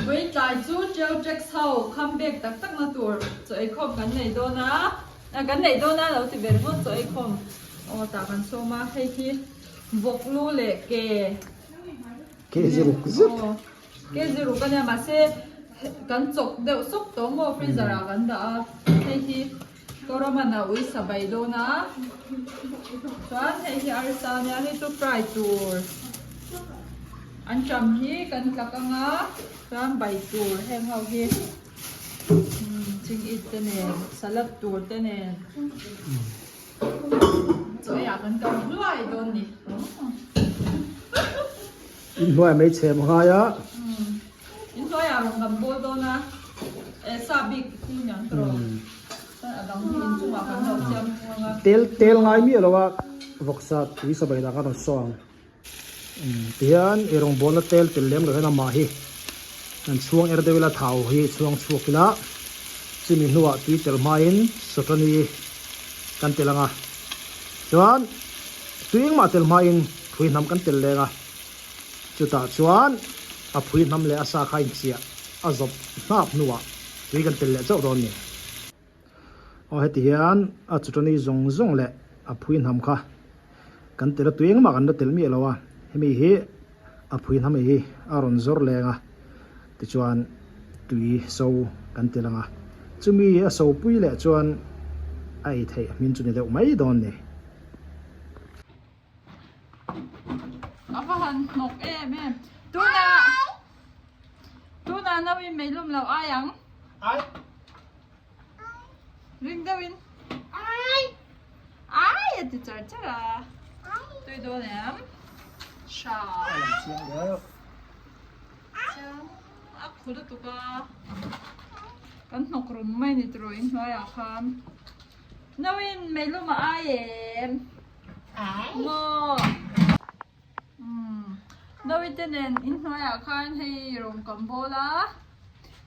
Vawiin tlai chu Teo Tracks ho comeback tak tak na tur chaw eikhawm kan nei dawn a, kan neih dawn a lo ti ve ringawt chaw eikhawm aw tah kan sawm a, hei hi vawk lu leh ke Ke ziruk zet. Aw ke ziruk a nia mahse kan chawk deuh sawk tawh maw freezer ah kan dah a, hei hi Kawraman a ui sa bai dawn a, chuan hei hi arsa ania hei chu fry tur an ṭam hi kan tlak ang a, chuan bai tur heng ho hi ching it te nen salad tur te nen chaw eiah kan kal hluai dawn ni. Inhnuai mai chhem ngai a. Inhnuaiah rawn kan bawl dawn a, eh sa bik hi niang ka rawh. Chuan a dang hi inchungah kan lo siam thung ang a. Tel tel ngai miah lo a, vawksa tui sa bai dah kha rawn saw ang. Tihian ei rawngbawlna tel tel lem lo hian amah hi kan chhuang er deuh ila thau hi chhuang chhuak ila chumi hnuah tui tel hmain sawtani kan tel ang a. Chuan tui engmah tel hmain phui hnam kan tel leng a. Chutah chuan a phui hnam leh a sa kha inchiah a zawp hnap hnuah tui kan tel leh chauh dawn ni. Aw heti hian a chutani zawng zawng leh a phui hnam kha kan tel a, tui engmah kan la tel miah lo a, hemi hi a phui hnam hi a rawn zawr leng a, tichuan tui so kan tel ang a, chumi a so pui leh chuan a ei theih hmin chu ni deuh mai dawn ni. A va han hnawk em em. Tuna tuna no in meilum lo ai ang. Ai. Ring deuh in. Ai. Ai a ti char char a. Tui dawn em. Sha. Chiang a khu lutuk a. Kan hnawk rum mai ni turu in hnuaiah khan. No in meilum a ai em. Maw Nawi te nen in hnuaiah khan hei rawng kan bawl a,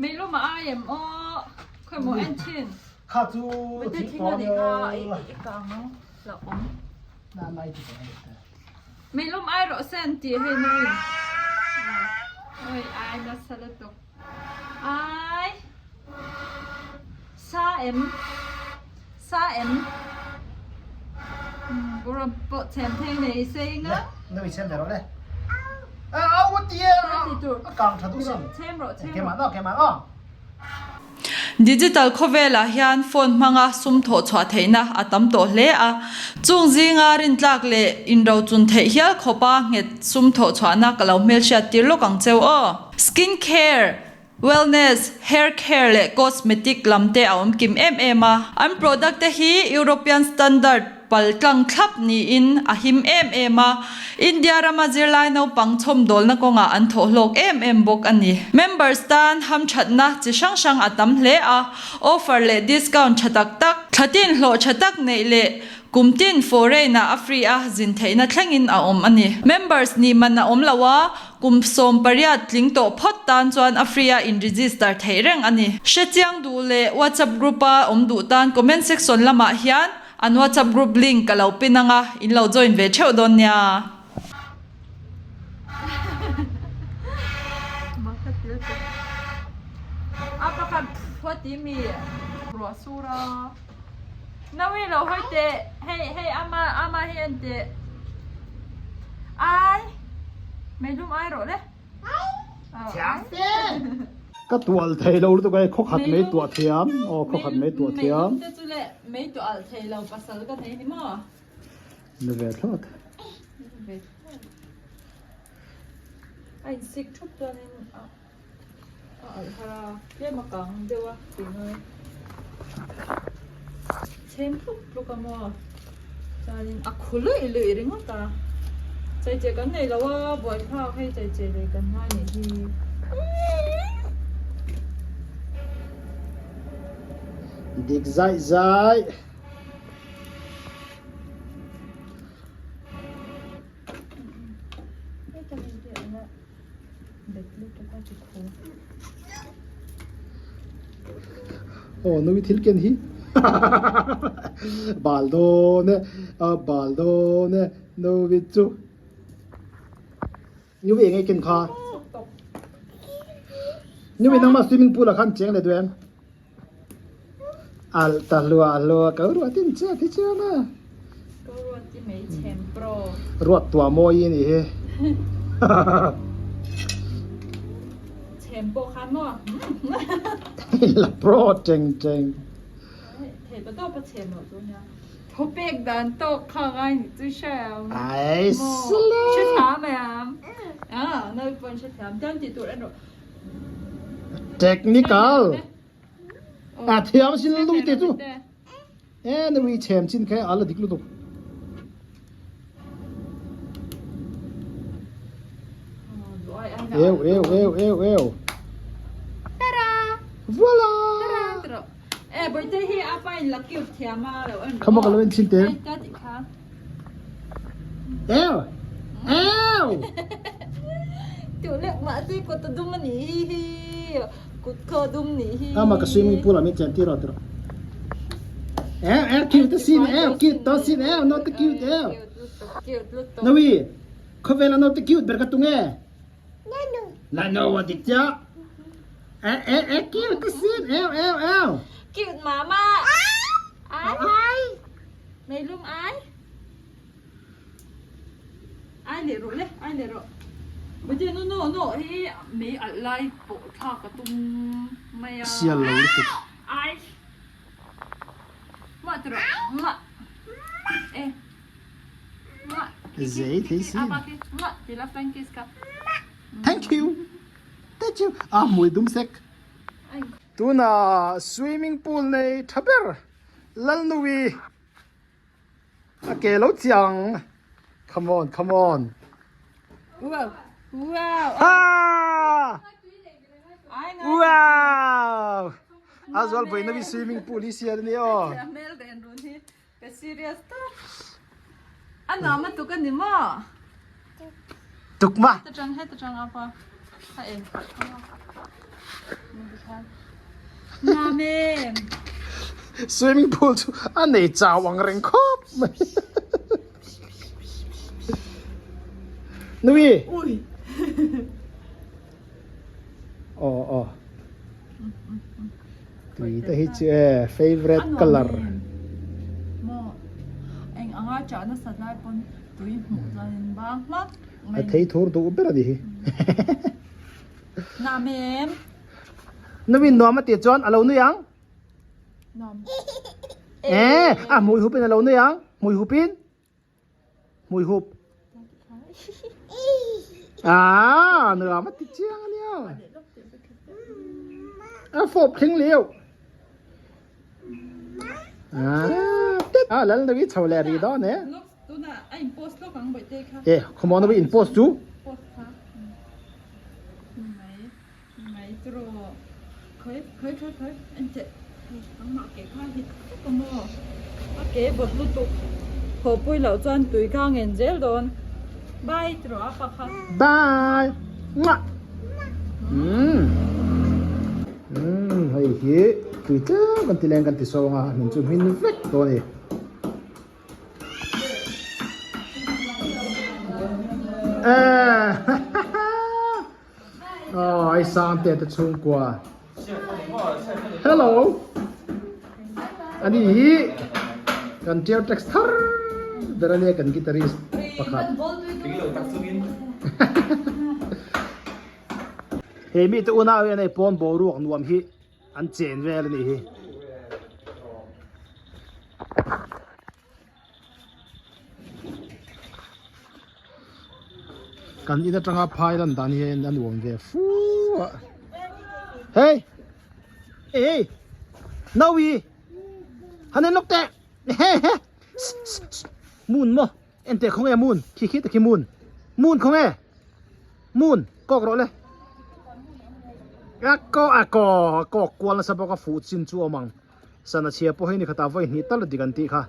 meilum a ai em aw khawi maw en thin. Kha chu thing thing a nih kha i kang ang hlauh awm. Meilum ai rawh se an ti hei nawi. Oi ai nasa lutuk. Ai sa em sa em bawrh pawh chhem thei nei se inga Nó bị chhem rồi đấy. À, au cái tia. Càng thật đúng không? Chhem rawh chhem Cái rawh. mà nó, cái mà nó. Digital khawvelah hian phone hmanga sum thawh chhuah theihna a tam tawh hle a, chung zinga rintlak leh inrochun theih hial khawpa nghet sum thawh chhuahna ka lo hmelhriat tir lawk ang cheu aw. Skin care, wellness, hair care leh cosmetic lam te a awm kim em em a, an product te hi European standard pal tlang thlap niin a him em em a, India rama zirlai naupang chhawmdawlna kawngah an thawh hlawk em em bawk a ni. Members tan hamthatna chi hrang hrang a tam hle a, offer leh discount tha tak tak, thlatin hlawh tha tak neih leh kum tin foreign ah a free a zin theihna thlengin a awm a ni. Members nih man a awm lo a, kum 18 tling tawh phawt tan chuan a free a in register theih reng a ni. Hrechiang duh leh WhatsApp group a awm duh tan comment section lamah hian An WhatsApp group link ka lo pin ang a, in lo join ve theuh dawn nia. A pakhat khua ti mi ruah sur a. Nawi lo hawi teh, hei hei ama ama hi en teh. Ai, meilum ai rawh le. Ka tual thei lo lutuk e, khaw khat mai tuah thiam, aw khaw khat mai tuah thiam. Meilum te chu le mei tuah alh thei lo pasal ka nei ni maw? Ni ve thlawt. Ni ve thlawt. A in sik thup chuanin a a alh har a, tlem a kang deuh a tih ngai. Chhem tluk tluk a maw? Chuanin a khu luih luih ringawt a, chaicheh kan nei lo a, buaithlak hei chaicheh lei kan ngai nih hi. Dik zaih zaih. Aw nui thil ken hi bal dawn e a bal dawn e nui chu nui eng nge ken kha. Nui nangmah swimming pool ah khan cheng leh duh em? Al ta hlua hlua ko ruat in che thi chiam a. Ko ruat ti mei chem pro. Ruat tua mawi ni hi. Chem pawh khan maw? La pro teng teng. Thei pa tawp a chem lo chu nia. Thawpek dan tawk kha ngai ni chu hriam. Ai sala. Hrethiam em? Ah, naupang hrethiam. Tiang tih tur erawh. Technical. A thiam sin lu te chu. E na wi chem chin kha ala dik lutuk. Eu eu eu eu eu. Tada! Voila! Tada! E boite hi apa in la cute thiam a lo en. Khama ka lo en chin te. Ta ti kha. Eu! Eu! Tu lek ma si kut dum ani hi hi. Kut kho dum ni hi. Ama ka swimming pool ah min chen ti rawh ti rawh. Eu eu cute sin eu cute to sin eu not the cute eu. Cute lutuk. Nawi khawvel a not the cute ber ka tung e. Nano. Nano a dik chiah. E e e cute sin eu eu eu. Cute mama. Ai. Ai. Meilum ai. Ai leh rawh le, ai leh rawh. Bawihte no no no hi mei alh lai pawh thlak a tum mai a. Sial lo lutuk. Ai. Mah ti rawh. Mah. E. Mah. Zei thei si. Apa khi. Mah ti la flying kiss ka. Thank you. Thank you. A hmui dum sek. Tuna swimming pool nei tha ber Lalnui. A ke lo chiang. Come on, come on. Wow. Wow. Ah! Wow! Azual boy na swimming pool hi sial ni o. Mel den run hi. Ka serious ta. Ana ma tu ka ni mo. Tuk ma. Ta chang he ta chang apa. Ha em. Na mem. Swimming pool chu a nei chau ang reng khawp mai. Nui. Ui. Aw aw. Tui te hi chu e favorite color. Mo eng anga chah nasat lai pawn tui hmuh chuan in bang hmak mai. A thei thur duh ber a ni hi. Nam em. Nuin nuam a tih chuan a lo nui ang. Nuam. E a hmui hup in a lo nui ang. Hmui hup in. Hmui hup. Ah, nuam a ti chiang a nia. A fawp thleng leu. Ah, tet. Ah, lal nawi chho leh ri dawn e. E, khawmaw nawi in post chu. Post kha. Mai mai tro. Khoi khoi khoi khoi en che. Angmah ke kha hit tak a maw. A ke bawt lutuk. Haw pui loh chuan tui kha a ngen zel dawn. Bye tro a pa kha. Bye. Mwah. Umm. Umm hei hi tui tlem kan ti leng kan ti sawng a hmun chu hmin vek dawn a ni. Aw ai sang te te chhungkua. Hello. Ani hi kan tier text thar ber ania kan guitarist pakhat. He mi te unau hian hei pawn boruak nuam hi an chen vel a nih hi. Kan in atanga phai lan dan hian a nuam ve fu a. Hey! Hey! Nawi! Han en lawk teh! Moon maw? En teh khawnge moon? Khi khi takhi moon. Moon khawnge? Moon kawk rawh le. A ko a ko kawk kual nasa bawk a fuh chin chu awm ang. Sana chhia pawh hi ni khatah vawi hnih tal a dik an tih kha.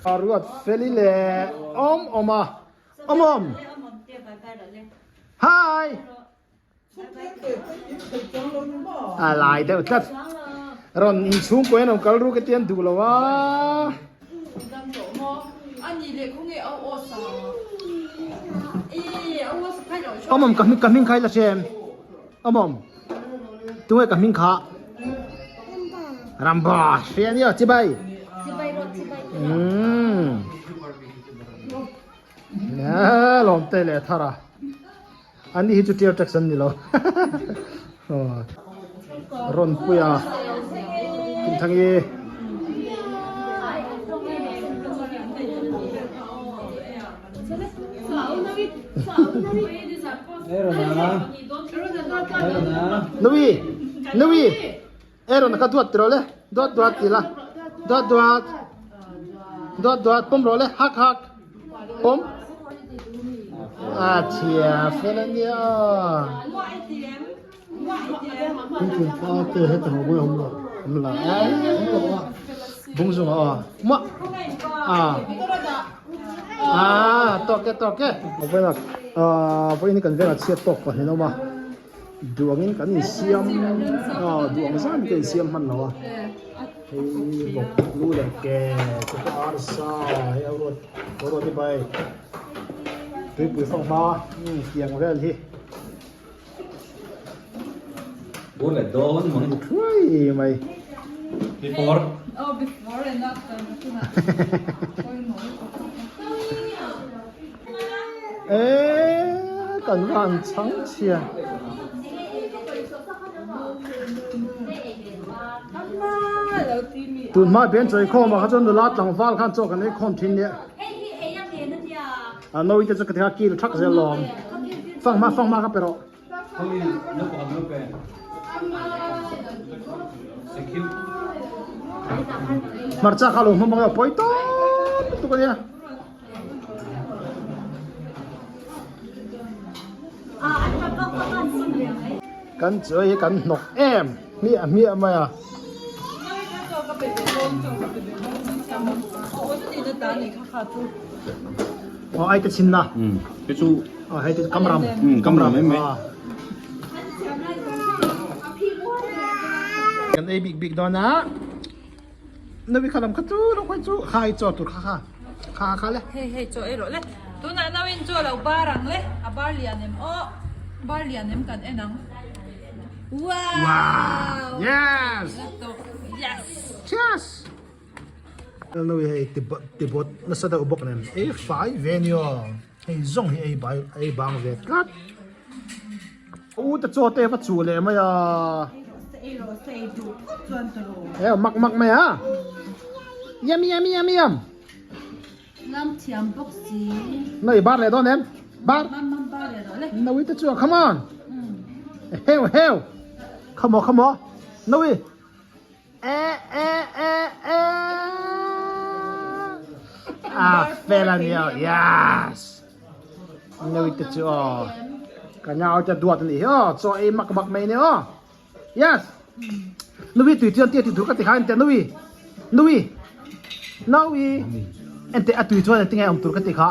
A ruat fel i leh awm awm a awm awm. Hi. A lai deuh tlat. Rawn inchhungkaw hian rawn kal ruk e tian duh lo a. Awm awm ka hming ka hming kha i la hre em? Awm awm. Tunge ka hming kha? Ramba. Hria nia chibai. Chibai rawh chibai. Umm. Nge lawm te leh thar a. Ani hi chu tier tax an ni lo. Rawn pui a. Kimthangi. Nui Nui Aaron kha duat tiraw le duat duat ti la duat duat duat duat pawm rawh le hak hak pawm a chhia fel a nia Thingpui pa te heta ho mawi awm lo awm la bung zung a muah a a tawk e tawk e vawiin a vawiin hi kan vengah chhiat tawk pahnih an awm a duangin kan insiam a duang zan kan insiam hman lo a hei bawk lu leh ke te pawh arsa hei a ruat a ruat hi bai tuipui fanghma tiang vel hi. Bur leh dawn mai. Ni thuai mai. Before. Oh, before and after. Eh, kan van chang chhia. Tun hma ben chawi khawm ah kha chuan nula tlangval khan chaw kan ei khawm thin nia. A nawi te chu ka ti kha kil thak zel lawm. Fanghma fanghma ka pe rawh. Hmarcha kha lo hmang bawk a pawi tawp lutuk a nia. Kan chawi hi kan hnawk em hmiah hmiah mai a. Aw ai te chin na. Um te chu aw hei te kamram. Um kamram em mai. Kan ei bik bik dawn a. Nawi kha lam kha chu lo khawi chu khai chaw tur kha kha kha kha le. Hei hei chaw ei rawh le. Tunah nauin chaw lo bar ang le. A bar lian em aw. Bar lian em kan en ang. Wow! Yes! Yes! Cheers! Nawi hei tibawt nasa deuh bawk nen ei fai ve ni aw. Hei zawng hi ei bai ei bang ve tlat. U te chaw te va chu leh mai a. Hei mak mak mai a. Yummy yummy yummy yum. Lam thiam bawk si. Nawi bar leh dawn em? Bar. Mam mam bar leh dawn le. Nawi te chu come on. Heu heu. Come on come on. Nawi. Eh eh eh eh A fel a nia yes Nui te chu aw Ka nau te duat a nih hi aw chaw ei mak mak mai a ni aw yes Nui tui chuan tia ti tur ka ti kha en teh Nui Nui Nui en teh a tui chuan engtin nge awm tur ka ti kha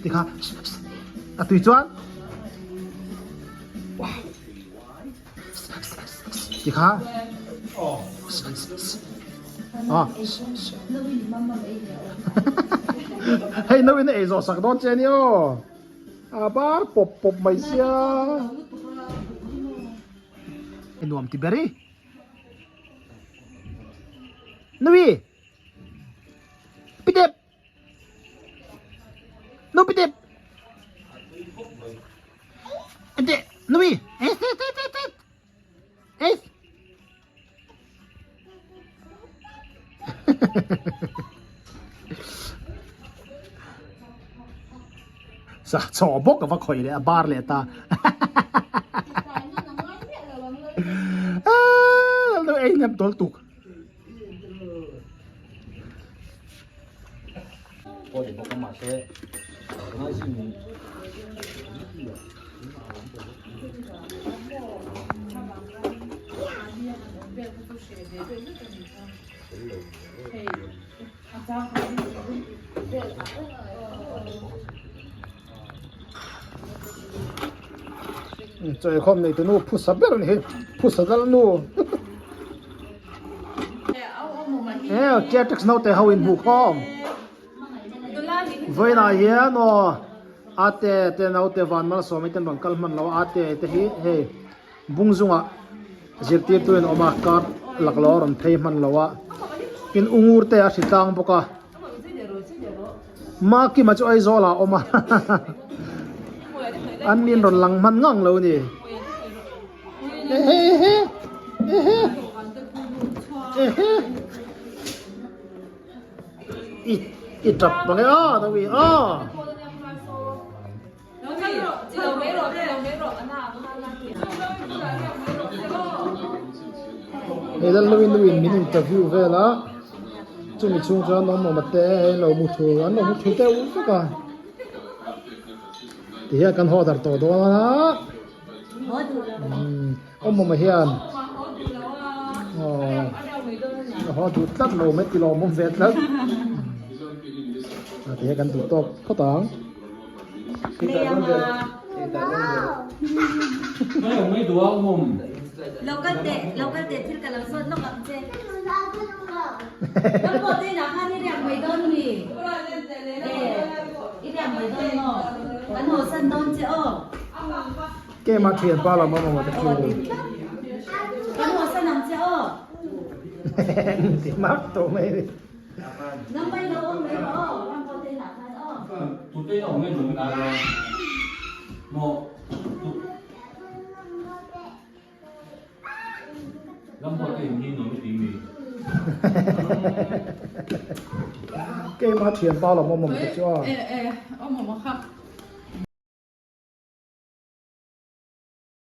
ti kha a tui chuan Ti kha Hei no in ei zawh sak dawn che ani aw a bar pawp pawp mai sia I nuam ti ber i Nui Pitep Nupi tip. Ente, nupi. Eh, eh, eh, eh, eh. Eh. Sa chaw bawk a va khawih leh a bar leh ta. Ah, lo ei nem tol tuk. Chawikhawm nei tunu phusa ber a ni hi phusa dal nu heu chair tax naute ho in hmuh khawm vawiinah hian aw ate te naute van malsawm hi ten rawn kal hman lo a ate te hi hei. Bung zungah zirtirtu in awm a card laklawh a rawn phei hman lo a in ungur te a hri tlang bawk a Makima chu Aizawl ah a awm a an nin rawn lang hman ngang lo a ni ehe ehe ehe ehe i i tap mange a Nawi a. Hei Lalnuin nuin min interview vel a chumi chhung chuan awm awm te hei lo mu thu an lo mu thu deuh vek a ti hian kan haw dar tawh dawn a awm awm hian aw haw duh tlat lo mai ti lawm awm ve tlat a ti hian kan duh tawk phawt ang. Keimah thianpa lam a mamawh te chu. Ti mak tawh mai a ni. Keimah thianpa lam a mamawh te chu a.